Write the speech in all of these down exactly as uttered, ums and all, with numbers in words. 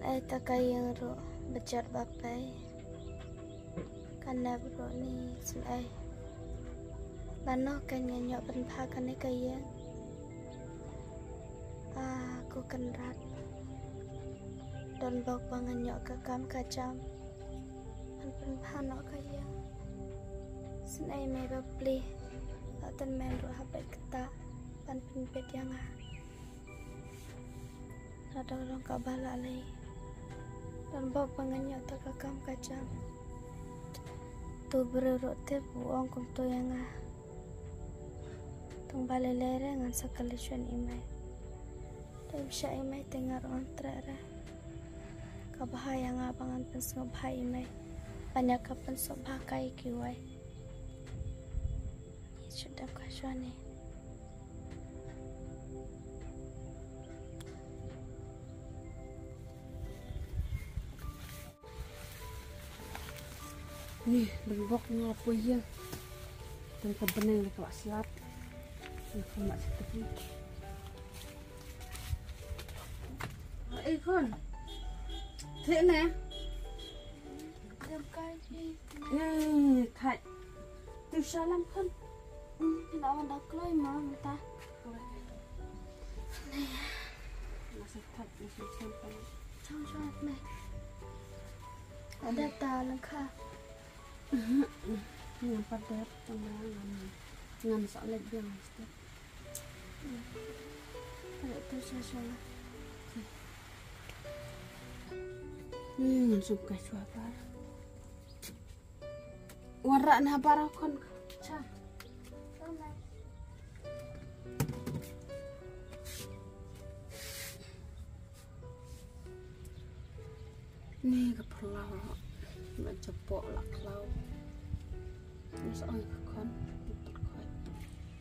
Ai ta ka ïing ruh bajat ba pei. Ka nep ruh ni sngewai. Lano kan nga ñiuh pynbha kane ka ïing. Ah, ko Kynrad. Don bok ba nga ñiuh ka kam ka jam. Ban pynbha noh ka ïing. Sngewai me bapli. La tymmen ruh ha bad kata. Ban pynbit ïa nga. Ka dang long kaba lah lei. Don bok ba nga ñiuh ta ka kam ka jam. To briew ruh tip u ong kumto ïa nga. Tang ba lei lei re ngan sa kylli shuwa ïa i mei. Te im shah i mei te nga ruh ngan treh re. Ka bha ïa nga ba ngan pynsngewbha i mei. Ban ïa ka pynsngewbha ka ïa kiwei. Ngi shu dep ka shuwa ne. Ni, don bok nga poi ïa. Tang ka bneng ka la slap. Nga ka mat sa tepi. Eh, khun. Thik ne? Jam kai ni. Eh, thik. Tu salam khun. Hmm, phi la wan da kloi ma mynta. Masa thap masa thap. Chong chong me. Ada ta lang kha. Ngan pat dep tang ba ngan ngan sa lek biang mesti. Ada tu sa sa. Hmm, ngan suk ka chua par. Wan rah na barah khun. Cha. Ni ka phyllaw. Ba chapoh la khlaw. Ni sa ong ka khun.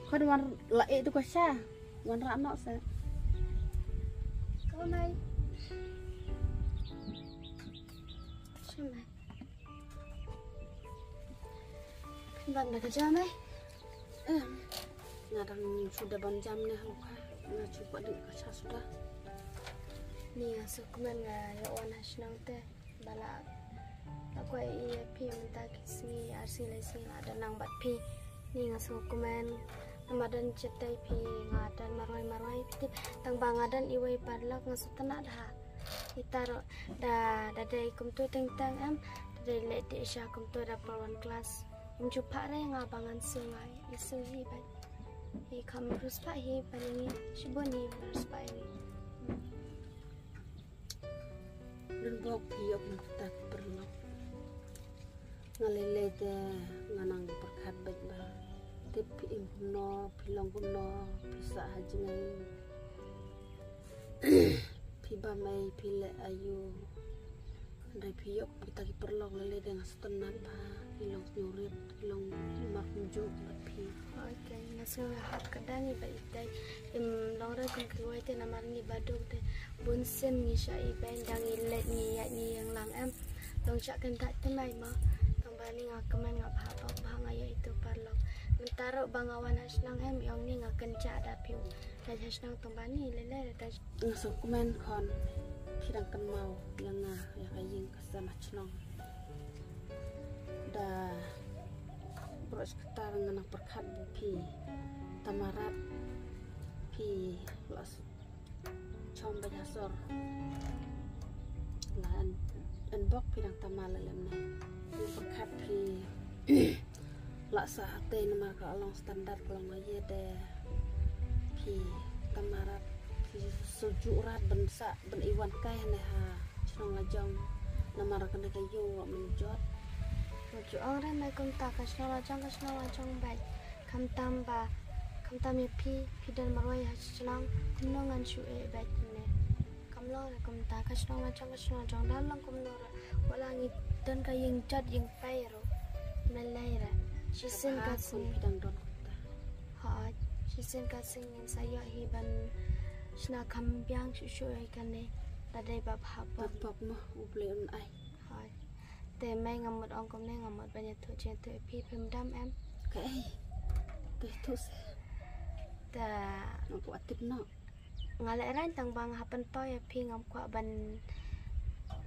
Khun wan la eh tu ka sha. Wan rah noh sa. Ko mai. Sha mai. Phin ban da ka jam eh? Em, nga dang shu da ban jam ne hangta. Nga shu kwah dih ka sha suda. Ni nga sngewkmen nga ïoh wan ha shnong te. Ba la, la kwah ïa phi mynta ki sngi ar sngi lai sngi la da nang bad phi. Ni nga sngewkmen. Namar don jingïatei phi nga don marwei marwei phi tip. Tang ba nga don iwei paralok nga sngewtynnat ha. Ita ruh da, da dei kumto teng teng em, da dei leh dih sha kumto da por wan klas. Ym ju phah re nga ba ngan sngewsih nga, ïa sngewsih hi bad. Hi kham riewspah hi bad ïa ngi, shibun hi riewspah ïa ngi. Don bok phi ïoh mynta ki paralok. Nga lei lei te nga nang pyrkhat beit ba. Te phi im kumno, phi long kumno, phi sah ha jngai. Phi bam ei, phi leh aïu. Hynrei phi ïoh kita ki paralok lei lei te nga sngewtynnat ba. Phi long sngewrit, phi long markumjuh bad phi. Okay, nga sngewhap ka dang i ba i tai. Im long re kum kiwei te namar ngi ba duk te. Bun sien ngi shah i beiñ dang ngi leit ngi ïaid ngi ïeng lang em. Long shah kynthah te mai ma. Tang ba ni nga kmen nga bha bok bha nga ïa itu paralok. Mynta ruh ba nga wan ha shnong em i ong ni nga kynjah da phi. Leit ha shnong tang ba ni lei lei da. Nga sngewkmen khun phi dang kynmaw ïa nga ïa ka ïing ka sem ha shnong. Da baroh shi katta nga nang pyrkhat ba phi Tamarat phi la chong bad ha sor. La en, en bok phi dang tama la lem ne. Phi pyrkhat phi la sah te namar ka long standard ka long ïa de phi Tamarat phi sujuh rat ban sah ban iwan kai ne ha shnong la jong namar kane ka ïing wa mynjot. Ju ong re me kumta ka shnong la jong ka shnong la jong bad. Khamtam ba, khamtam ïa phi, phi don marwei ha shnong, kumno ngan shu eh bad ne. Kam long re kumta ka shnong la jong ka shnong la jong da long kumno re. Wala ngi don ka ïing jot ïing pei ruh. Me lei re. Shisien ka sngi. Phi dang don kumta. Ha, shisien ka sngi ngin sa ïoh hi ban shna kham biang shuh shuh ïa kane. Da dei ba bha bha. Bok ma u Blei un ai. Ha. Te mei nga mut ong kumne nga mut ban ïathuh jingïathuh ïa phi phim dam em. Kaei. Te ïathuh se. Te nga kwah tip noh. Nga leh rang tang ba nga hap pynpaw ïa phi ngam kwah ban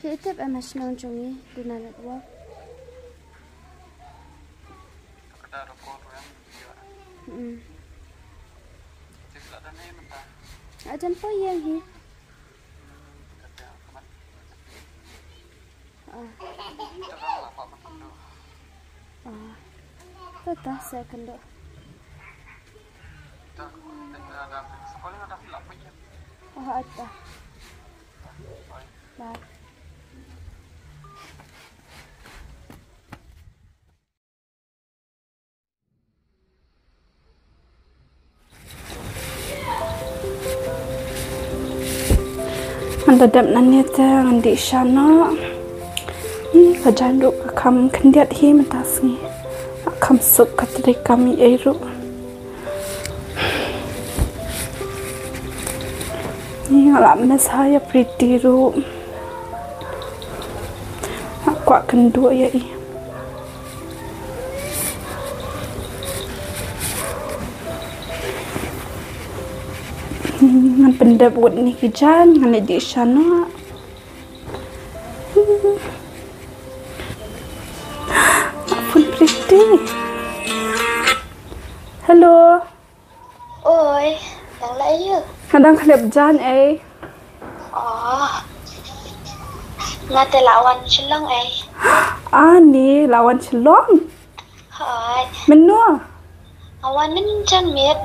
Phi tip em ha shnong jong ngi duna network. Hmm. Ajan poi ïeng hi. Ah. Ah. Tata sa kynduh. Ah, ata. Bye. Ngan da dep nangne te ngan dih sha noh. Ih, ka jaiñ ruh ka kham khyndiat hi mynta sngi. Ka kham suk ka treikam ei ei ruh. Ih, nga la miss ha ïa Pretty ruh. Nga kwah kynduh ïa i. Ngan pyndep wut ne ki jaiñ, ngan leit dih sha noh. Phone Pretty. Hello. Oi, dang la ïa. Nga dang khlep jaiñ ei. Oh. Nga te la wan Shillong ei. Ani, la wan Shillong? Hooid. Mynno? Nga wan mynjan miet.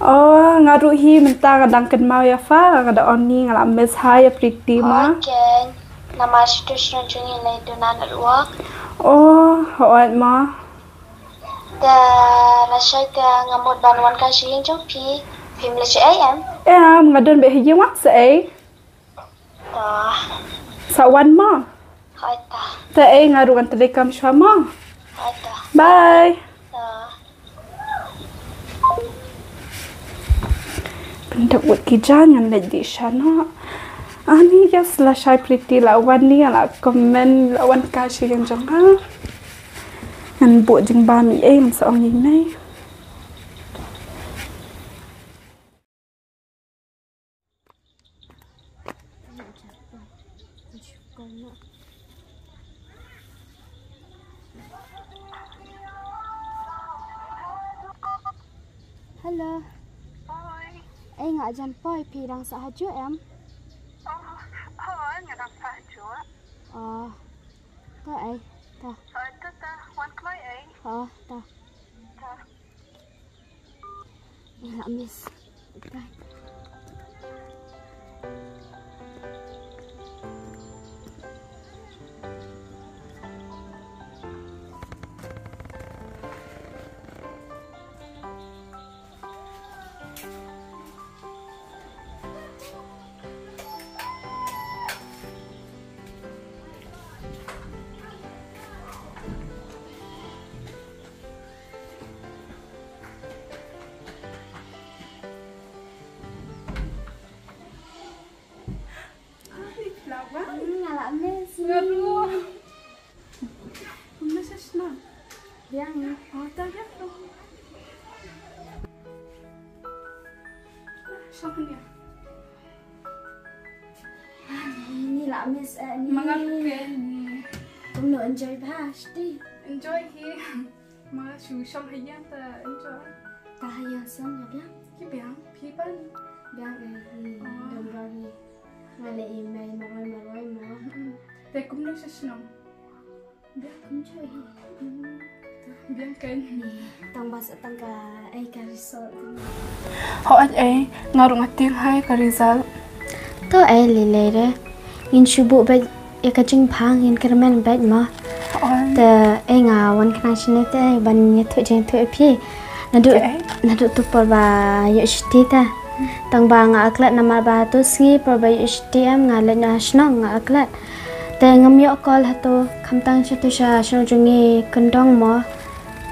Oh, nga ruh hi mynta nga dang kynmaw ïa pha, nga da ong ni nga la miss ha ïa Pretty ma. Okay. Namar shuh shuh jong ngi lei duna network. Oh, hooid ma. Te lashai te nga mut ban wan kai sha ïing jong phi. Phim leit shaei em? Em, nga don beit ha ïing wan sa ei. Ta. Sa wan ma. Hai ta. Te ei nga ruh ngan treikam shuwa ma. Hai ta. Bye. Ta. Pyndep wut ki jaiñ ngan leit dih sha noh. Ani, yes, lashai Pretty la wan ni, la comment, la wan kai sha ïing jong nga. Ngan buh jingbam ei ei, ngan sa ong ei ei. Hello. Hoi. Ei, nga jan poi, phi dang sah hajuh em? Oh, hoi, nga dang sah hajuh. Oh. To ei, to. Hoi, to, to, wan kloi ei. Oh, to. To. Nga la miss. To. Ani, phi la wan? Hmm, nga la miss. Nga ruh. Kumno shisha? Biang. Oh, ta biang ruh. Shong hangne. Ani, ni la miss eh ni. Ma nga ruh te ni. Kumno enjoy bha, shti? Enjoy hi. Ma shu shong ha ïing ta enjoy. Ta ha ïing shen ha biang? Ki biang, phi pan? Biang eh, hi. Ah. Don ba hi. Nga leh i mei marwei marwei mo. Mm-mm. Te kumno sha shnong? Biang kumjuh hi. Mm. Biang kan. Ni, tang ba sa tang ka, ei ka result. Hooid ei, nga ruh nga tieng ha ka result. To ei lei lei re. Ngin shu buh beit ïa ka jingphang, ngin kyrmen beit mo. Hooid. Te ei nga wan khnang shane te ei ban ïathuh jingïathuh ïa phi. Naduh, te ei, naduh tu por ba ïoh shuti te. Tang ba nga aklet namar ba tu sngi por ba ïoh shuti em nga leit noh shnong nga aklet. Te ngam ïoh call hato, khamtam sha tu sha shnong jong ngi kyndong mo.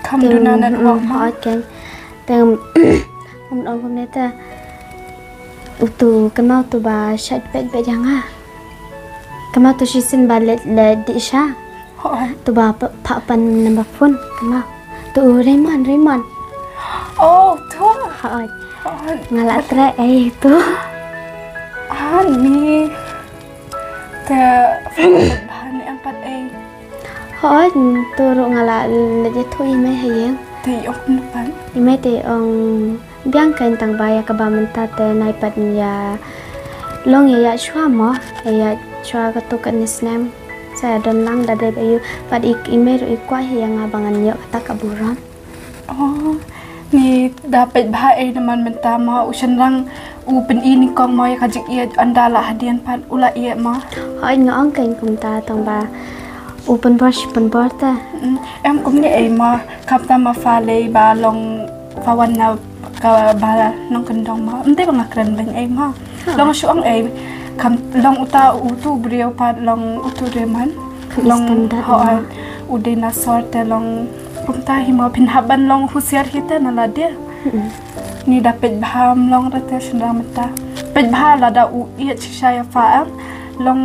Kham duna network mo. Hooid kan. Te ngam ong kumne te. Utu kynmaw tu ba shait beit beit ïa nga. Kynmaw tu shisien ba leit leit dih sha. Hooid. Tu ba pa, pa pan number phone kynmaw. Tu Raymond, Raymond. Oh, tu. Hooid. Hooid. Nga la trei ei tu. Ani. Te bha ne em pat ei. Hooid, tu ruh nga la leit ïathuh ïa i mei ha ïing. Te i ong kumno pat? I mei te i ong biang kein tang ba ïa kaba mynta te nai pat ïa long ïa ïa shuwa mo, ïa ïa shuwa katto katne snem. Sa ïa don lang da dei ba ïoh pat i, i mei ruh i kwah hi ïa nga ba ngan ïoh kata ka burom. Oh, ni da peit bha ei namar mynta ma u shynrang u pyni nyngkong ma ïa ka jingïeit, ynda la hadien pat u la ïeit ma. Hooid, nga ong kein kumta tang ba u pynbor shi pynbor te. Mm, em kumne ei ma, khamtam ma pha lei ba long pha wan na kaba nongkyndong ma. Ym dei ba nga kren beiñ ei ma. Long shu ong ei, kham long uta utu u briew pat long utu u dei man. Long standard hooid ma. U dei na sor te long kumta hi ma, phin hap ban long husiar hi te na lade. Mm-mm. Ni da peit bha ym long re te shynrang mynta. Peit bha lada u ïeit shisha ïa pha em, long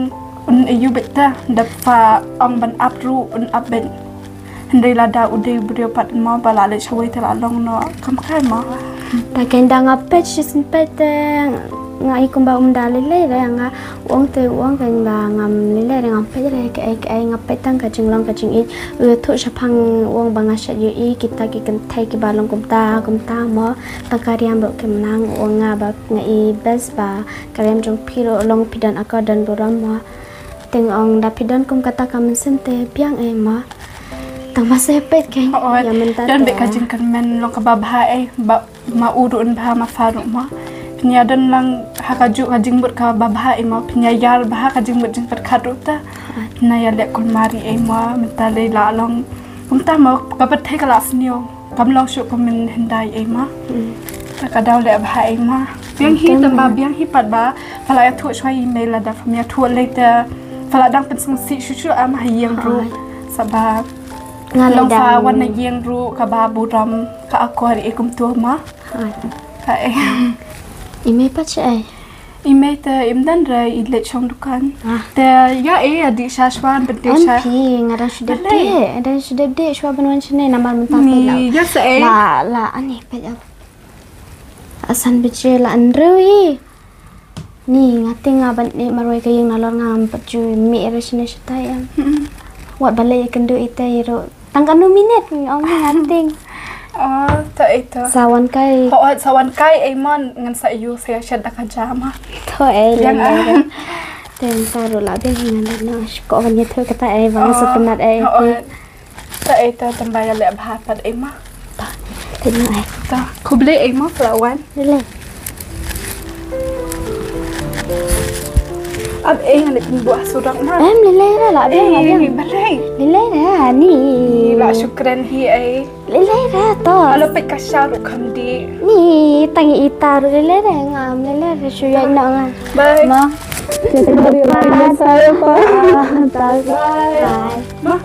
un ïoh beit te, da pha ong ban ap ruh un ap beit. Hynrei lada u dei u briew pat mo ba la leit shawei te la long noh kam kai mo. Ta kein da nga peit shisien peit te nga i kumba um da lei lei re nga u ong te u ong kein ba ngam lei lei re ngam peit re kaei kaei, nga peit tang ka jinglong ka jingïeit. U ïathuh shaphang u ong ba nga shait ïohi kita ki kynthei kiba long kumta kumta mo. Tang ka riam ba u kynmaw u ong nga ba nga i best ba ka riam jong phi ruh long phi don akor don burom mo. Te nga ong da phi don kum kata ka mynsiem te biang ei ma. Tang ma sa peit kein. Hooid. Ïa mynta don te beit ka jingkyrmen long kaba bha ei ba ma u ruh un bha ma pha ruh ma. Phin ïa don lang ha kajuh ka jingmut kaba bha ei ma, phin ïa ïar bha ka jingmut jingpyrkhat ruh te. Hooid. Phin ïa leh kulmar ei ma, mynta lei la long kumta ma ka pyrthei ka la sniew. Kam long shuh kum mynhyndai ei ma. Hmm. Te ka daw leh bha ei ma. Biang hi tang ba biang hi pat ba pha la ïathuh shuwa i mei, lada pham ïathuh lei te pha la dang pynsngewsih shuh shuh am ha ïing ruh. Hooid. Sa ba nga long pha wan na ïing ruh kaba burom ka akor ei kumto ma. Hooid. Ka ei. I mei pat shaei? I mei te im don re, i leit shong dukan. Ah. Te ïa ei ïa dih sha shuwa ban dih sha. Em phi, nga dang shu dep dih, nga dang shu dep dih shuwa ban wan shane namar mynta peit la. Ïa sa ei? La la ani peit ap. Asan baje la hynriew hi. Ni nga tieng nga ban ïeh marwei ka ïing nalor ngam pat ju mih re shane shatai em. Wat ba leit ïakynduh ita i ruh. Tang katno minit nga ong nga tieng. Oh, to ei to. Sa wan kai. Hooid, sa wan kai ei ma ngan sa ïoh sa ïa shet da ka ja ma. To ei. Biang lei lei. Te mynta ruh la biang hi ngan leit noh shuh ban ïathuh kata ei ba nga sa pynnat ei. Hooid. To ei to tang ba ïa leh bha pat ei ma. To. Te noh ei. To. Khublei ei ma phi la wan. Lei lei. Ap ei ngan leit pynbuh ha surok ma. Em lei lei re la biang la biang. Balei? Lei lei re ni. La shu kren hi ei. Lei lei re to. Alo peit ka sha ruh kham dih. Ni tang ita ruh lei lei re ngam lei lei re shu ïa noh nga. Bye. Ma. Bye. Bye. Ma.